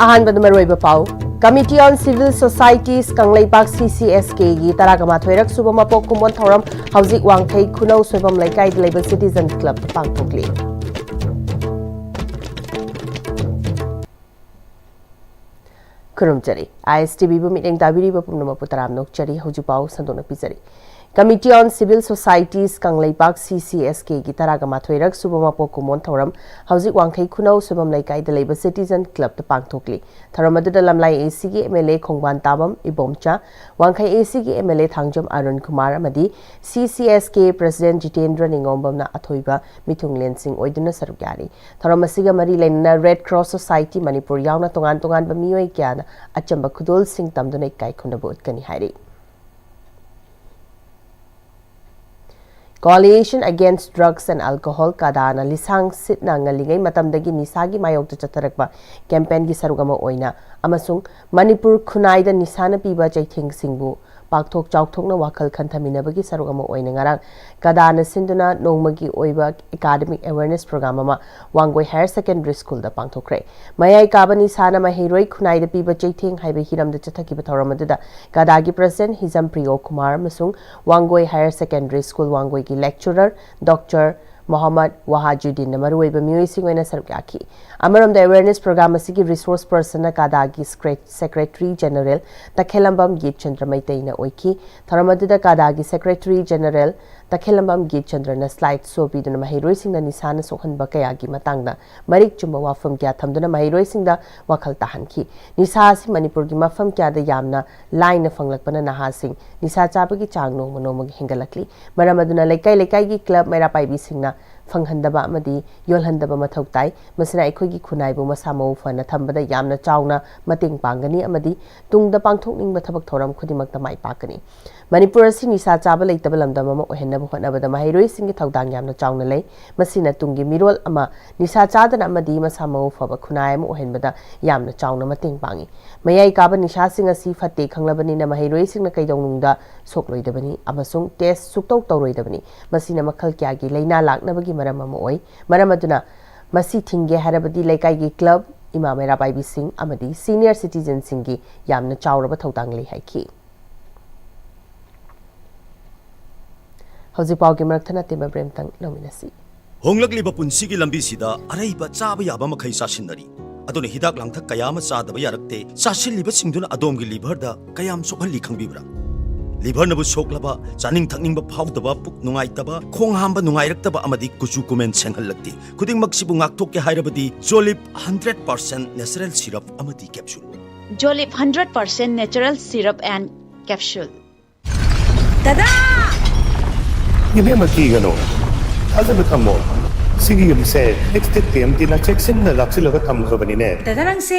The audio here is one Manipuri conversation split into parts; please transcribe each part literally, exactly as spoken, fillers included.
ꯑꯍꯥꯟꯕꯗ ꯃꯔꯨꯑꯣꯏꯕ ꯄꯥꯎ꯫ Committee on Civil Societies Kangleipak, C C S K ꯒꯤ ꯇꯔꯥꯒ ꯃꯥꯊꯣꯏꯔꯛ ꯁꯨꯕ ꯃꯄꯣꯛ ꯀꯨꯝꯑꯣꯟ ꯊꯧꯔꯝ ꯍꯧꯖꯤꯛ ꯋꯥꯡꯈꯩ ꯈꯨꯅꯧ ꯁꯣꯏꯕꯝ ꯂꯩꯀꯥꯏꯗ ꯂꯩꯕ Citizen Club ꯇ ꯄꯥꯡꯊꯣꯛꯂꯤ꯫ ꯈꯨꯔꯨꯝꯖꯔꯤ꯫ I S T V ꯕꯨ ꯃꯤꯠꯌꯦꯡ ꯇꯥꯕꯤꯔꯤꯕ ꯄꯨꯝꯅꯃꯛꯄꯨ ꯇꯔꯥꯝꯅ ꯑꯣꯛꯆꯔꯤ꯫ ꯍꯧꯖꯤꯛ ꯄꯥꯎ ꯁꯟꯗꯣꯛꯅ ꯄꯤꯖꯔꯤ꯫ Committee on Civil Societies Kangleipak, C C S K ꯒꯤ ꯇꯔꯥꯒ ꯃꯥꯊꯣꯏꯔꯛ ꯁꯨꯕ ꯃꯄꯣꯛ ꯀꯨꯝꯑꯣꯟ ꯊꯧꯔꯝ ꯍꯧꯖꯤꯛ ꯋꯥꯡꯈꯩ ꯈꯨꯅꯧ ꯁꯣꯏꯕꯝ ꯂꯩꯀꯥꯏꯗ ꯂꯩꯕ Citizen Club ꯇ ꯄꯥꯡꯊꯣꯛꯂꯤ꯫ ꯊꯧꯔꯝ ꯑꯗꯨꯗ ꯂꯝꯂꯥꯏ A C ꯒꯤ M L A ꯈꯣꯡꯕꯥꯟ ꯇꯥꯕꯝ ꯏꯕꯣꯝꯆꯥ, ꯋꯥꯡꯈꯩ A C ꯒꯤ M L A Thangjam Arun Kumar ꯑꯃꯗꯤ C C S K President Jitendra ꯅꯤꯉꯣꯝꯕꯝꯅ ꯑꯊꯣꯏꯕ ꯃꯤꯊꯨꯡꯂꯦꯟꯁꯤꯡ ꯑꯣꯏꯗꯨꯅ ꯁꯔꯨꯛ ꯌꯥꯔꯤ꯫ ꯊꯧꯔꯝ ꯑꯁꯤꯒ ꯃꯔꯤ ꯂꯩꯅꯅ Red Cross Society ꯃꯅꯤꯄꯨꯔ ꯌꯥꯎꯅ ꯇꯣꯉꯥꯟ ꯇꯣꯉꯥꯟꯕ ꯃꯤꯑꯣꯏ ꯀꯌꯥꯅ ꯑꯆꯝꯕ ꯈꯨꯗꯣꯜꯁꯤꯡ ꯇꯝꯗꯨꯅ ꯏꯀꯥꯏ ꯈꯨꯝꯅꯕ ꯎꯠꯀꯅꯤ ꯍꯥꯏꯔꯤ꯫ Coalition Against Drugs and Alcohol, ꯀꯗꯥꯅ ꯂꯤꯁꯥꯡ ꯁꯤꯠꯅ ꯉꯜꯂꯤꯉꯩ ꯃꯇꯝꯗꯒꯤ ꯅꯤꯁꯥꯒꯤ ꯃꯥꯌꯣꯛꯇ ꯆꯠꯊꯔꯛꯄ campaign ꯒꯤ ꯁꯔꯨꯛ ꯑꯃ ꯑꯣꯏꯅ ꯑꯃꯁꯨꯡ ꯃꯅꯤꯄꯨꯔ ꯈꯨꯟꯅꯥꯏꯗ ꯅꯤꯁꯥꯅ ꯄꯤꯕ ꯆꯩꯊꯦꯡꯁꯤꯡꯕꯨ ꯄꯥꯛꯊꯣꯛ ꯆꯥꯎꯊꯣꯛꯅ ꯋꯥꯈꯜ ꯈꯟꯊꯃꯤꯟꯅꯕꯒꯤ ꯁꯔꯨꯛ ꯑꯃ ꯑꯣꯏꯅ ꯉꯔꯥꯡ ꯀꯗꯥꯅ ꯁꯤꯟꯗꯨꯅ ꯅꯣꯡꯃꯒꯤ ꯑꯣꯏꯕ academic awareness program ꯑꯃ ꯋꯥꯡꯒꯣꯏ Higher Secondary School ꯗ ꯄꯥꯡꯊꯣꯛꯈ꯭ꯔꯦ꯫ ꯃꯌꯥꯏ ꯀꯥꯕ ꯅꯤꯁꯥꯅ ꯃꯍꯩꯔꯣꯏ ꯈꯨꯟꯅꯥꯏꯗ ꯄꯤꯕ ꯆꯩꯊꯦꯡ ꯍꯥꯏꯕ ꯍꯤꯔꯝꯗ ꯆꯠꯊꯈꯤꯕ ꯊꯧꯔꯝ ꯑꯗꯨꯗ ꯀꯗꯥꯒꯤ President ꯍꯤꯖꯝ ꯄ꯭ꯔꯤꯌꯣ ꯀꯨꯃꯥꯔ ꯑꯃꯁꯨꯡ Wangoi Higher Secondary School ꯋꯥꯡꯒꯣꯏꯒꯤ lecturer Doctor Mohammad ꯋꯥꯍꯥꯖꯨꯗꯤꯟꯅ ꯃꯔꯨꯑꯣꯏꯕ ꯃꯤꯑꯣꯏꯁꯤꯡ ꯑꯣꯏꯅ ꯁꯔꯨꯛ ꯌꯥꯈꯤ꯫ ꯑꯃꯔꯣꯝꯗ, awareness program ꯑꯁꯤꯒꯤ resource person ꯅ ꯀꯗꯥꯒꯤ secre-, Secretary General ꯇꯈꯦꯂꯝꯕꯝ ꯒꯤꯠꯆꯟꯗ꯭ꯔ ꯃꯩꯇꯩꯅ ꯑꯣꯏꯈꯤ꯫ ꯊꯧꯔꯝ ꯑꯗꯨꯗ ꯀꯗꯥꯒꯤ Secretary General ꯇꯈꯦꯂꯝꯕꯝ ꯒꯤꯠꯆꯟꯗ꯭ꯔꯅ slide show ꯄꯤꯗꯨꯅ ꯃꯍꯩꯔꯣꯏꯁꯤꯡꯅ ꯅꯤꯁꯥꯅ ꯁꯣꯛꯍꯟꯕ ꯀꯌꯥꯒꯤ ꯃꯇꯥꯡꯗ ꯃꯔꯤꯛ ꯆꯨꯝꯕ ꯋꯥꯐꯝ ꯀꯌꯥ ꯊꯝꯗꯨꯅ ꯃꯍꯩꯔꯣꯏꯁꯤꯡꯗ ꯋꯥꯈꯜ ꯇꯥꯍꯟꯈꯤ꯫ ꯅꯤꯁꯥ ꯑꯁꯤ ꯃꯅꯤꯄꯨꯔꯒꯤ ꯃꯐꯝ ꯀꯌꯥꯗ ꯌꯥꯝꯅ ꯂꯥꯏꯅ ꯐꯪꯂꯛꯄꯅ ꯅꯍꯥꯁꯤꯡ ꯅꯤꯁꯥ ꯆꯥꯕꯒꯤ ꯆꯥꯡ ꯅꯣꯡꯃ ꯅꯣꯡꯃꯒꯤ ꯍꯦꯟꯒꯠꯂꯛꯂꯤ꯫ ꯃꯔꯝ ꯑꯗꯨꯅ ꯂꯩꯀꯥꯏ ꯂꯩꯀꯥꯏꯒꯤ club ꯃꯩꯔꯥ ꯄꯥꯏꯕꯤꯁꯤꯡꯅ ꯐꯪꯍꯟꯗꯕ ꯑꯃꯗꯤ ꯌꯣꯜꯍꯟꯗꯕ ꯃꯊꯧ ꯇꯥꯏ꯫ ꯃꯁꯤꯅ ꯑꯩꯈꯣꯏꯒꯤ ꯈꯨꯟꯅꯥꯏꯕꯨ ꯃꯁꯥ ꯃꯎ ꯐꯅ ꯊꯝꯕꯗ ꯌꯥꯝꯅ ꯆꯥꯎꯅ ꯃꯇꯦꯡ ꯄꯥꯡꯒꯅꯤ ꯑꯃꯗꯤ ꯇꯨꯡꯗ ꯄꯥꯡꯊꯣꯛꯅꯤꯡꯕ ꯊꯕꯛ ꯊꯧꯔꯝ ꯈꯨꯗꯤꯡꯃꯛꯇ ꯃꯥꯏ ꯄꯥꯛꯀꯅꯤ꯫ ꯃꯅꯤꯄꯨꯔ ꯑꯁꯤ ꯅꯤꯁꯥ ꯆꯥꯕ ꯂꯩꯇꯕ ꯂꯝꯗꯝ ꯑꯃ ꯑꯣꯏꯍꯟꯅꯕ ꯍꯣꯠꯅꯕꯗ ꯃꯍꯩꯔꯣꯏꯁꯤꯡꯒꯤ ꯊꯧꯗꯥꯡ ꯌꯥꯝꯅ ꯆꯥꯎꯅ ꯂꯩ꯫ ꯃꯁꯤꯅ ꯇꯨꯡꯒꯤ ꯃꯤꯔꯣꯜ ꯑꯃ ꯅꯤꯁꯥ ꯆꯥꯗꯅ ꯑꯃꯗꯤ ꯃꯁꯥ ꯃꯎ ꯐꯕ ꯈꯨꯟꯅꯥꯏ ꯑꯃ ꯑꯣꯏꯍꯟꯕꯗ ꯌꯥꯝꯅ ꯆꯥꯎꯅ ꯃꯇꯦꯡ ꯄꯥꯡꯏ꯫ ꯃꯌꯥꯏ ꯀꯥꯕ ꯅꯤꯁꯥꯁꯤꯡ ꯑꯁꯤ ꯐꯠꯇꯦ ꯈꯪꯂꯕꯅꯤꯅ ꯃꯍꯩꯔꯣꯏꯁꯤꯡꯅ ꯀꯩꯗꯧꯅꯨꯡꯗ ꯁꯣꯛꯂꯣꯏꯗꯕꯅꯤ ꯑꯃꯁꯨꯡ test ꯁꯨꯛꯇꯧ ꯇꯧꯔꯣꯏꯗꯕꯅꯤ꯫ ꯃꯁꯤꯅ ꯃꯈꯜ ꯀꯌꯥꯒꯤ ꯂꯥꯏꯅꯥ ꯂꯥꯛꯅꯕꯒꯤ ꯃꯔꯝ ꯑꯃ ꯑꯣꯏ꯫ ꯃꯔꯝ ꯑꯗꯨꯅ ꯃꯁꯤ ꯊꯤꯡꯒꯦ ꯍꯥꯏꯔꯕꯗꯤ ꯂꯩꯀꯥꯏꯒꯤ club, ꯏꯃꯥ ꯃꯩꯔꯥ ꯄꯥꯏꯕꯤꯁꯤꯡ ꯑꯃꯗꯤ ꯁꯤꯅꯤꯌꯔ ꯁꯤꯇꯤꯖꯦꯟꯁꯤꯡꯒꯤ ꯌꯥꯝꯅ ꯆꯥꯎꯔꯕ ꯊꯧꯗꯥꯡ ꯂꯩ ꯍꯥꯏꯈꯤ꯫ ꯍꯧꯖꯤꯛ ꯄꯥꯎꯒꯤ ꯃꯔꯛ ꯊꯠꯅ ꯇꯦꯟꯕ ꯕ꯭ꯔꯦꯛ ꯑꯃꯇꯪ ꯂꯧꯃꯤꯟꯅꯁꯤ꯫ ꯍꯣꯡꯂꯛꯂꯤꯕ ꯄꯨꯟꯁꯤꯒꯤ ꯂꯝꯕꯤꯁꯤꯗ ꯑꯔꯩꯕ ꯆꯥꯕ ꯌꯥꯕ ꯃꯈꯩ ꯆꯥꯁꯤꯟꯅꯔꯤ꯫ ꯑꯗꯨꯅ ꯍꯤꯗꯥꯛ ꯂꯥꯡꯊꯛ ꯀꯌꯥ ꯑꯃ ꯆꯥꯗꯕ ꯌꯥꯔꯛꯇꯦ꯫ ꯆꯥꯁꯤꯜꯂꯤꯕꯁꯤꯡꯗꯨꯅ ꯑꯗꯣꯝꯒꯤ ꯂꯤꯚꯔꯗ ꯀꯌꯥꯝ ꯁꯣꯛꯍꯜꯂꯤ ꯈꯪꯕꯤꯕ꯭ꯔꯥ? ꯂꯤꯚꯔꯅꯕꯨ ꯁꯣꯛꯂꯕ, ꯆꯥꯅꯤꯡ ꯊꯛꯅꯤꯡꯕ ꯐꯥꯎꯗꯕ, ꯄꯨꯛ ꯅꯨꯡꯉꯥꯏꯇꯕ, ꯈꯣꯡ ꯍꯥꯝꯕ ꯅꯨꯡꯉꯥꯏꯔꯛꯇꯕ ꯑꯃꯗꯤ ꯀꯨꯆꯨ ꯀꯨꯃꯦꯟ ꯁꯦꯡꯍꯜꯂꯛꯇꯦ꯫ ꯈꯨꯗꯤꯡꯃꯛꯁꯤꯕꯨ ꯉꯥꯛꯊꯣꯛꯀꯦ ꯍꯥꯏꯔꯕꯗꯤ ꯖꯣꯂꯤꯞ ꯍꯟꯗ꯭ꯔꯦꯠ ꯄꯥꯔꯁꯦꯟ ꯅꯦꯆꯔꯦꯜ ꯁꯤꯔꯞ ꯑꯃꯗꯤ capsule. Jolip hundred percent natural syrup and capsule. ꯗꯗꯥ! ꯏꯕꯦꯝꯃ, ꯀꯤꯒꯅꯨ꯫ ꯊꯥꯖꯕ ꯊꯝꯃꯣ꯫ ꯁꯤꯒꯤ ꯌꯨꯝꯁꯦ ꯑꯦꯛꯁꯇꯦꯛ ꯇꯤ ꯑꯦꯝ ꯇꯤꯅ ꯆꯦꯛꯁꯤꯟꯅ ꯂꯥꯛꯁꯤꯜꯂꯒ ꯊꯝꯈ꯭ꯔꯕꯅꯤꯅꯦ꯫ ꯗꯗꯥ, ꯅꯪꯁꯦ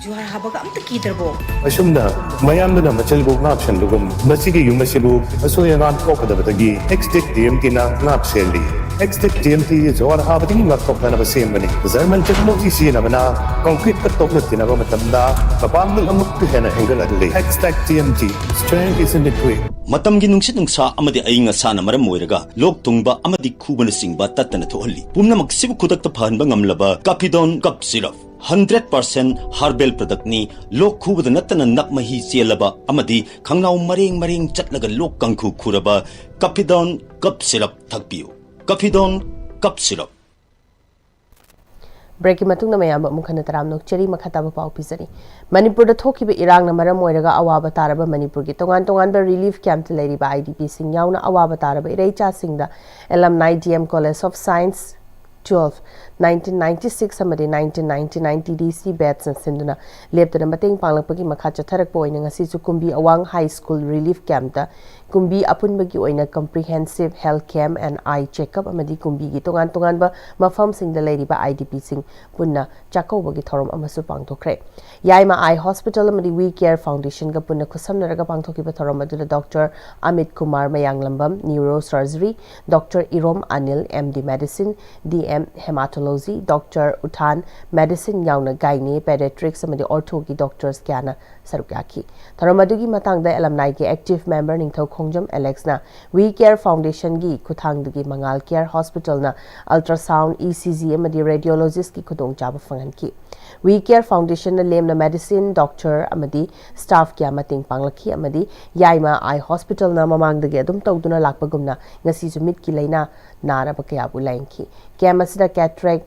ꯖꯨꯍꯥꯔ ꯍꯥꯕꯒ ꯑꯝꯇ ꯀꯤꯗ꯭ꯔꯕꯣ? ꯑꯁꯨꯝꯅ ꯃꯌꯥꯝꯗꯨꯅ ꯃꯆꯜꯕꯨ ꯉꯥꯛ ꯁꯦꯟꯕꯒꯨꯝ, ꯃꯁꯤꯒꯤ ꯌꯨꯝ ꯑꯁꯤꯕꯨ ꯑꯁꯣꯏ ꯑꯉꯥꯝ ꯊꯣꯛꯀꯗꯕꯗꯒꯤ ꯑꯦꯛꯁꯇꯦꯛ ꯇꯤ ꯑꯦꯝ ꯇꯤꯅ ꯉꯥꯛ ꯁꯦꯜꯂꯤ꯫ ꯑꯦꯛꯁꯇꯦꯛ ꯇꯤ ꯑꯦꯝ ꯇꯤ ꯖꯨꯍꯥꯔ ꯍꯥꯕꯗꯒꯤ ꯉꯥꯛꯊꯣꯛꯅꯅꯕ ꯁꯦꯝꯕꯅꯤ꯫ ꯖꯔꯃꯟ ꯇꯦꯛꯅꯣꯂꯣꯖꯤ ꯁꯤꯖꯤꯟꯅꯕꯅ ꯀꯪꯀ꯭ꯔꯤꯠꯇ ꯇꯣꯛꯅ ꯇꯤꯟꯅꯕ ꯃꯇꯝꯗ ꯃꯄꯥꯡꯒꯜ ꯑꯃꯨꯛꯀ ꯍꯦꯟꯅ ꯍꯦꯟꯒꯠꯍꯜꯂꯤ꯫ Xtech T M T, strength is in the grit. ꯃꯇꯝꯒꯤ ꯅꯨꯡꯁꯤꯠ ꯅꯨꯡꯁꯥ ꯑꯃꯗꯤ ꯑꯏꯪ ꯑꯁꯥꯅ ꯃꯔꯝ ꯑꯣꯏꯔꯒ ꯂꯣꯛ ꯊꯨꯡꯕ ꯑꯃꯗꯤ ꯈꯨꯕꯅꯆꯤꯡꯕ ꯇꯠꯇꯅ ꯊꯣꯛꯍꯜꯂꯤ꯫ ꯄꯨꯝꯅꯃꯛꯁꯤꯕꯨ ꯈꯨꯗꯛꯇ ꯐꯍꯟꯕ ꯉꯝꯂꯕ ꯀꯥꯐꯤꯗꯣꯟ cough syrup. Hundred percent herbal ꯄ꯭ꯔꯗꯛꯅꯤ꯫ ꯂꯣꯛ ꯈꯨꯕꯗ ꯅꯠꯇꯅ ꯅꯞ ꯃꯍꯤ ꯆꯦꯜꯂꯕ ꯑꯃꯗꯤ ꯈꯪꯅꯥꯎ ꯃꯔꯦꯡ ꯃꯔꯦꯡ ꯆꯠꯂꯒ ꯂꯣꯛ ꯀꯥꯡꯈꯨ ꯈꯨꯔꯕ ꯀꯥꯐꯤꯗꯣꯟ ꯀꯞ ꯁꯤꯔꯞ ꯊꯛꯄꯤꯌꯨ꯫ ꯀꯥꯐꯤꯗꯣꯟ cough syrup. ꯕ꯭ꯔꯦꯛꯀꯤ ꯃꯇꯨꯡꯗ ꯃꯌꯥꯝꯕꯨ ꯑꯃꯨꯛ ꯍꯟꯅ ꯇꯔꯥꯝꯅ ꯑꯣꯛꯆꯔꯤ꯫ ꯃꯈꯥ ꯇꯥꯕ ꯄꯥꯎ ꯄꯤꯖꯔꯤ꯫ ꯃꯅꯤꯄꯨꯔꯗ ꯊꯣꯛꯈꯤꯕ ꯏꯔꯥꯡꯅ ꯃꯔꯝ ꯑꯣꯏꯔꯒ ꯑꯋꯥꯕ ꯇꯥꯔꯕ ꯃꯅꯤꯄꯨꯔꯒꯤ ꯇꯣꯉꯥꯟ ꯇꯣꯉꯥꯟꯕ ꯔꯤꯂꯤꯐ ꯀꯦꯝꯞꯇ ꯂꯩꯔꯤꯕ ꯑꯥꯏ ꯗꯤ ꯄꯤꯁꯤꯡ ꯌꯥꯎꯅ ꯑꯋꯥꯕ ꯇꯥꯔꯕ ꯏꯔꯩꯆꯥꯁꯤꯡꯗ alumni D M college of science twelve, nineteen ninety six ꯑꯃꯗꯤ nineteen ninety nine T D C ꯕꯦꯠꯁꯅ ꯁꯤꯟꯗꯨꯅ ꯂꯦꯞꯇꯅ ꯃꯇꯦꯡ ꯄꯥꯡꯂꯛꯄꯒꯤ ꯃꯈꯥ ꯆꯠꯊꯔꯛꯄ ꯑꯣꯏꯅ ꯉꯁꯤꯁꯨ ꯀꯨꯝꯕꯤ ꯑꯋꯥꯡ ꯍꯥꯏ ꯁ꯭ꯀꯨꯜ ꯔꯤꯂꯤꯐ ꯀꯦꯝꯞꯇ ꯀꯨꯝꯕꯤ ꯑꯄꯨꯟꯕꯒꯤ ꯑꯣꯏꯅ comprehensive health camp and eye checkup ꯑꯃꯗꯤ ꯀꯨꯝꯕꯤꯒꯤ ꯇꯣꯉꯥꯟ ꯇꯣꯉꯥꯟꯕ ꯃꯐꯝꯁꯤꯡꯗ ꯂꯩꯔꯤꯕ ꯑꯥꯏ ꯗꯤ ꯄꯤꯁꯤꯡ ꯄꯨꯟꯅ ꯆꯥꯛꯀꯧꯕꯒꯤ ꯊꯧꯔꯝ ꯑꯃꯁꯨ ꯄꯥꯡꯊꯣꯛꯈ꯭ꯔꯦ꯫ ꯌꯥꯏꯃ ꯑꯥꯏ ꯍꯣꯁꯄꯤꯇꯥꯜ ꯑꯃꯗꯤ ꯋꯤ ꯀꯦꯌꯔ ꯐꯥꯎꯟꯗꯦꯁꯟꯒ ꯄꯨꯟꯅ ꯈꯨꯠꯁꯝꯅꯔꯒ ꯄꯥꯡꯊꯣꯛꯈꯤꯕ ꯊꯧꯔꯝ ꯑꯗꯨꯗ doctor Amit Kumar Mayanglambam, neuro surgery, doctor Irom Anil, M D medicine, D M haematology, doctor Uthan medicine ꯌꯥꯎꯅ ꯒꯥꯏꯅꯤ, ꯄꯦꯗꯤꯌꯥꯇ꯭ꯔꯤꯛꯁ ꯑꯃꯗꯤ ꯑꯣꯔꯊꯣꯒꯤ ꯗꯣꯛꯇꯔꯁ ꯀꯌꯥꯅ ꯁꯔꯨꯛ ꯌꯥꯈꯤ꯫ ꯊꯧꯔꯝ ꯑꯗꯨꯒꯤ ꯃꯇꯥꯡꯗ ꯑꯦꯂꯝꯅꯥꯏꯒꯤ ꯑꯦꯛꯇꯤꯚ ꯃꯦꯝꯕꯔ ꯅꯤꯡꯊꯧ ꯈꯣꯡꯖꯝ ꯑꯦꯂꯦꯛꯁꯅ ꯋꯤ ꯀꯦꯌꯔ ꯐꯥꯎꯟꯗꯦꯁꯟꯒꯤ ꯈꯨꯠꯊꯥꯡꯗꯒꯤ ꯃꯉꯥꯜ care ꯍꯣꯁꯄꯤꯇꯥꯜꯅ ultrasound, E C G ꯑꯃꯗꯤ ꯔꯦꯗꯤꯑꯣꯂꯣꯖꯤꯁꯀꯤ ꯈꯨꯗꯣꯡꯆꯥꯕ ꯐꯪꯍꯟꯈꯤ꯫ ꯋꯤ ꯀꯦꯌꯔ ꯐꯥꯎꯟꯗꯦꯁꯟꯅ ꯂꯦꯝꯅ ꯃꯦꯗꯤꯁꯤꯟ, ꯗꯣꯛꯇꯔ ꯑꯃꯗꯤ ꯁ꯭ꯇꯥꯐ ꯀꯌꯥ ꯃꯇꯦꯡ ꯄꯥꯡꯂꯛꯈꯤ ꯑꯃꯗꯤ ꯌꯥꯏꯃ ꯑꯥꯏ ꯍꯣꯁꯄꯤꯇꯥꯜꯅ ꯃꯃꯥꯡꯗꯒꯤ ꯑꯗꯨꯝ ꯇꯧꯗꯨꯅ ꯂꯥꯛꯄꯒꯨꯝꯅ ꯉꯁꯤꯁꯨ ꯃꯤꯠꯀꯤ ꯂꯥꯏꯅꯥ ꯅꯥꯔꯕ ꯀꯌꯥꯕꯨ ꯂꯥꯌꯦꯡꯈꯤ꯫ ꯀꯦꯝꯞ ꯑꯁꯤꯗ ꯀꯦꯇꯔꯦꯛ,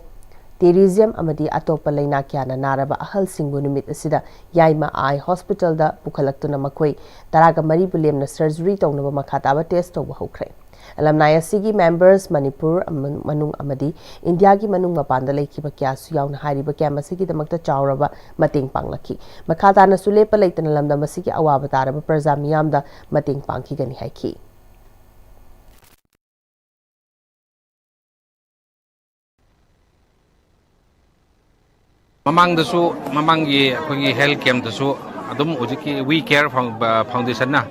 ꯇꯦꯔꯤꯖꯝ ꯑꯃꯗꯤ ꯑꯇꯣꯞꯄ ꯂꯥꯏꯅꯥ ꯀꯌꯥꯅ ꯅꯥꯔꯕ ꯑꯍꯜꯁꯤꯡꯕꯨ ꯅꯨꯃꯤꯠ ꯑꯁꯤꯗ ꯌꯥꯏꯃ ꯑꯥꯏ ꯍꯣꯁꯄꯤꯇꯥꯜꯗ ꯄꯨꯈꯠꯂꯛꯇꯨꯅ ꯃꯈꯣꯏ ꯇꯔꯥꯒ ꯃꯔꯤꯕꯨ ꯂꯦꯝꯅ ꯁꯔꯖꯔꯤ ꯇꯧꯅꯕ ꯃꯈꯥ ꯇꯥꯕ ꯇꯦꯁ ꯇꯧꯕ ꯍꯧꯈ꯭ꯔꯦ꯫ ꯑꯦꯂꯝꯅꯥꯏ ꯑꯁꯤꯒꯤ ꯃꯦꯝꯕꯔꯁ ꯃꯅꯤꯄꯨꯔ ꯑꯃ-, ꯃꯅꯨꯡ ꯑꯃꯗꯤ ꯏꯟꯗꯤꯌꯥꯒꯤ ꯃꯅꯨꯡ ꯃꯄꯥꯟꯗ ꯂꯩꯈꯤꯕ ꯀꯌꯥꯁꯨ ꯌꯥꯎꯅ ꯍꯥꯏꯔꯤꯕ ꯀꯦꯝꯞ ꯑꯁꯤꯒꯤꯗꯃꯛꯇ ꯆꯥꯎꯔꯕ ꯃꯇꯦꯡ ꯄꯥꯡꯂꯛꯈꯤ꯫ ꯃꯈꯥ ꯇꯥꯅꯁꯨ ꯂꯦꯞꯄ ꯂꯩꯇꯅ ꯂꯝꯗꯝ ꯑꯁꯤꯒꯤ ꯑꯋꯥꯕ ꯇꯥꯔꯕ ꯄ꯭ꯔꯖꯥ ꯃꯤꯌꯥꯝꯗ ꯃꯇꯦꯡ ꯄꯥꯡꯈꯤꯒꯅꯤ ꯍꯥꯏꯈꯤ꯫ ꯃꯃꯥꯡꯗꯁꯨ, ꯃꯃꯥꯡꯒꯤ ꯑꯩꯈꯣꯏꯒꯤ ꯍꯦꯜꯊ ꯀꯦꯝꯞꯇꯁꯨ ꯑꯗꯨꯝ ꯍꯧꯖꯤꯛꯀꯤ ꯋꯤ ꯀꯦꯌꯔ ꯐꯥꯎꯟ-, ꯐꯥꯎꯟꯗꯦꯁꯟꯅ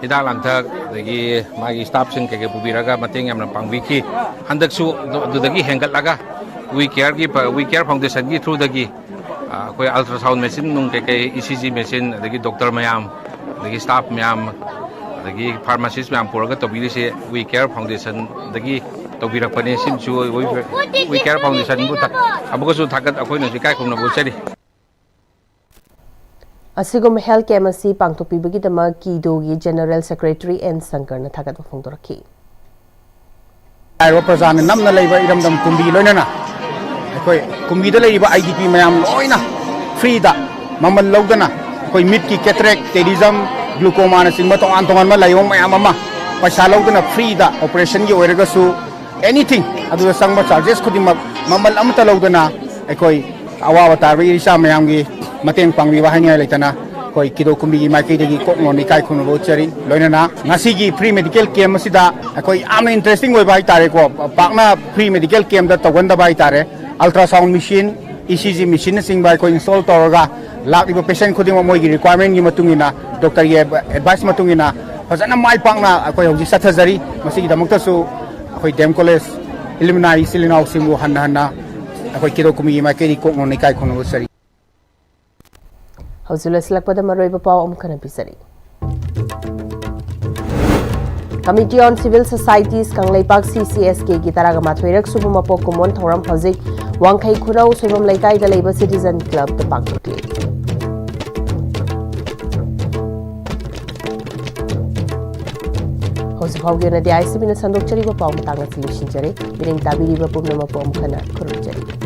ꯍꯤꯗꯥꯛ ꯂꯥꯡꯊꯛ, ꯑꯗꯒꯤ ꯃꯥꯒꯤ ꯁ꯭ꯇꯥꯐꯁꯤꯡ ꯀꯩꯀꯩ ꯄꯨꯕꯤꯔꯒ ꯃꯇꯦꯡ ꯌꯥꯝꯅ ꯄꯥꯡꯕꯤꯈꯤ꯫ ꯍꯟꯗꯛꯁꯨ ꯑꯗꯨ-, ꯑꯗꯨꯗꯒꯤ ꯍꯦꯟꯒꯠꯂꯒ ꯋꯤ ꯀꯦꯌꯔꯒꯤ ꯐ-, ꯋꯤ ꯀꯦꯌꯔ ꯐꯥꯎꯟꯗꯦꯁꯟꯒꯤ ꯊ꯭ꯔꯨꯗꯒꯤ, ꯑ, ꯑꯩꯈꯣꯏ ꯑꯜꯇ꯭ꯔꯥꯁꯥꯎꯟ ꯃꯦꯆꯤꯟ ꯅꯨꯡ ꯀꯩꯀꯩ, ꯏ ꯁꯤ ꯖꯤ ꯃꯦꯆꯤꯟ, ꯑꯗꯒꯤ ꯗꯣꯛꯇꯔ ꯃꯌꯥꯝ, ꯑꯗꯒꯤ ꯁ꯭ꯇꯥꯐ ꯃꯌꯥꯝ, ꯑꯗꯒꯤ ꯐꯥꯔꯃꯥꯁꯤꯁ ꯃꯌꯥꯝ ꯄꯨꯔꯒ ꯇꯧꯕꯤꯔꯤꯁꯦ ꯋꯤ ꯀꯦꯌꯔ ꯐꯥꯎꯟꯗꯦꯁꯟꯗꯒꯤ ꯇꯧꯕꯤꯔꯛꯄꯅꯦ꯫ ꯁꯤꯃꯁꯨ ꯋꯤ ꯀꯦꯌꯔ ꯐꯥꯎꯟꯗꯦꯁꯟꯕꯨ ꯊꯥ-, ꯑꯃꯨꯛꯀꯁꯨ ꯊꯥꯒꯠ-, ꯑꯩꯈꯣꯏꯅꯁꯨ ꯏꯀꯥꯏ ꯈꯨꯝꯅꯕ ꯎꯠꯆꯔꯤ꯫ ꯑꯁꯤꯒꯨꯝꯕ ꯍꯦꯜꯊ ꯀꯦꯝꯞ ꯑꯁꯤ ꯄꯥꯡꯊꯣꯛꯄꯤꯕꯒꯤꯗꯃꯛ ꯀꯤꯗꯣꯒꯤ ꯖꯦꯅꯔꯦꯜ ꯁꯦꯀ꯭ꯔꯦꯇꯔꯤ ꯑꯦꯟ ꯁꯪꯀꯔꯅ ꯊꯥꯒꯠꯄ ꯐꯣꯡꯗꯣꯔꯛꯈꯤ꯫ ꯍꯥꯏꯔꯤꯕ ꯄ꯭ꯔꯖꯥꯅ ꯅꯝꯅ ꯂꯩꯕ ꯏꯔꯝꯗꯝ ꯀꯨꯝꯕꯤ ꯂꯣꯏꯅꯅ ꯑꯩꯈꯣꯏ ꯀꯨꯝꯕꯤꯗ ꯂꯩꯔꯤꯕ ꯑꯥꯏ ꯗꯤ ꯄꯤ ꯃꯌꯥꯝ ꯂꯣꯏꯅ ꯐ꯭ꯔꯤꯗ ꯃꯃꯜ ꯂꯧꯗꯅ ꯑꯩꯈꯣꯏ ꯃꯤꯠꯀꯤ ꯀꯦꯇꯔꯦꯛ, ꯇꯦꯔꯤꯖꯝ, ꯒ꯭ꯂꯨꯀꯣꯃꯥꯅꯆꯤꯡꯕ ꯇꯣꯉꯥꯟ ꯇꯣꯉꯥꯟꯕ ꯂꯥꯏꯑꯣꯡ ꯃꯌꯥꯝ ꯑꯃ ꯄꯩꯁꯥ ꯂꯧꯗꯅ ꯐ꯭ꯔꯤꯗ ꯑꯣꯄꯔꯦꯁꯟꯒꯤ ꯑꯣꯏꯔꯒꯁꯨ ꯑꯦꯅꯤꯊꯤꯡ ꯑꯗꯨꯗ ꯆꯪꯕ ꯆꯥꯔꯖꯦꯁ ꯈꯨꯗꯤꯡꯃꯛ ꯃꯃꯜ ꯑꯃꯠꯇ ꯂꯧꯗꯅ ꯑꯩꯈꯣꯏ ꯑꯋꯥꯕ ꯇꯥꯔꯕ ꯏꯆꯥ ꯃꯌꯥꯝꯒꯤ ꯃꯇꯦꯡ ꯄꯥꯡꯕꯤꯕ ꯍꯥꯏꯅꯤꯡꯉꯥꯏ ꯂꯩꯇꯅ ꯑꯩꯈꯣꯏ ꯀꯤꯗꯣ ꯀꯨꯝꯕꯤꯒꯤ ꯃꯥꯏꯀꯩꯗꯒꯤ ꯀꯣꯛ ꯅꯣꯟꯅ ꯏꯀꯥꯏ ꯈꯨꯝꯅꯕ ꯎꯠꯆꯔꯤ꯫ ꯂꯣꯏꯅꯅ ꯉꯁꯤꯒꯤ ꯐ꯭ꯔꯤ ꯃꯦꯗꯤꯀꯦꯜ ꯀꯦꯝꯞ ꯑꯁꯤꯗ ꯑꯩꯈꯣꯏ ꯌꯥꯝꯅ ꯏꯟꯇꯔꯦꯁꯇꯤꯡ ꯑꯣꯏꯕ ꯍꯥꯏꯇꯥꯔꯦꯀꯣ, ꯄꯥꯛꯅ ꯐ꯭ꯔꯤ ꯃꯦꯗꯤꯀꯦꯜ ꯀꯦꯝꯞꯇ ꯇꯧꯒꯟꯗꯕ ꯍꯥꯏꯇꯥꯔꯦ꯫ Ultrasound machine, E C G ꯃꯦꯆꯤꯟꯅꯆꯤꯡꯕ ꯑꯩꯈꯣꯏ ꯏꯟꯁꯇꯣꯜ ꯇꯧꯔꯒ ꯂꯥꯛꯂꯤꯕ ꯄꯦꯁꯦꯟ ꯈꯨꯗꯤꯡꯃꯛ ꯃꯣꯏꯒꯤ ꯔꯤꯀ꯭ꯋꯥꯏꯔꯃꯦꯟꯒꯤ ꯃꯇꯨꯡ ꯏꯟꯅ, ꯗꯣꯛꯇꯔꯒꯤ ꯑꯦꯗꯚꯥꯏꯁ ꯃꯇꯨꯡ ꯏꯟꯅ ꯐꯖꯅ ꯃꯥꯏ ꯄꯥꯛꯅ ꯑꯩꯈꯣꯏ ꯍꯧꯖꯤꯛ ꯆꯠꯊꯖꯔꯤ꯫ ꯃꯁꯤꯒꯤꯗꯃꯛꯇꯁꯨ ꯑꯩꯈꯣꯏ ꯗꯤ ꯑꯦꯝ ꯀꯣꯂꯦꯖ ꯏꯂꯨꯃꯤꯅꯥꯏ ꯏꯆꯤꯜ ꯏꯅꯥꯎꯁꯤꯡꯕꯨ ꯍꯟꯅ ꯍꯟꯅ ꯑꯩꯈꯣꯏ ꯀꯤꯗꯣ ꯀꯨꯝꯕꯤꯒꯤ ꯃꯥꯏꯀꯩꯗꯒꯤ ꯀꯣꯛ ꯅꯣꯟꯅ ꯏꯀꯥꯏ ꯈꯨꯝꯅꯕ ꯎꯠꯆꯔꯤ꯫ ꯍꯧꯖꯤꯛ ꯂꯣꯏꯁꯤꯜꯂꯛꯄꯗ ꯃꯔꯨꯑꯣꯏꯕ ꯄꯥꯎ ꯑꯃꯨꯛ ꯍꯟꯅ ꯄꯤꯖꯔꯤ꯫ Committee on Civil Societies Kangleipak C C S K ꯒꯤ ꯇꯔꯥꯒ ꯃꯥꯊꯣꯏꯔꯛ ꯁꯨꯕ ꯃꯄꯣꯛ ꯀꯨꯝꯑꯣꯟ ꯊꯧꯔꯝ ꯍꯧꯖꯤꯛ ꯋꯥꯡꯈꯩ ꯈꯨꯅꯧ ꯁꯣꯏꯕꯝ ꯂꯩꯀꯥꯏꯗ ꯂꯩꯕ Citizen Club ꯇ ꯄꯥꯡꯊꯣꯛꯂꯤ꯫ ꯍꯧꯖꯤꯛ ꯐꯥꯎꯒꯤ ꯑꯣꯏꯅꯗꯤ I C B ꯅ ꯁꯟꯗꯣꯛꯆꯔꯤꯕ ꯄꯥꯎ ꯃꯇꯥꯡ ꯑꯁꯤ ꯂꯣꯏꯁꯤꯟꯖꯔꯦ꯫ ꯃꯤꯠꯌꯦꯡ ꯇꯥꯕꯤꯔꯤꯕ ꯄꯨꯝꯅꯃꯛꯄꯨ ꯑꯃꯨꯛ ꯍꯟꯅ ꯈꯨꯔꯨꯝꯖꯔꯤ꯫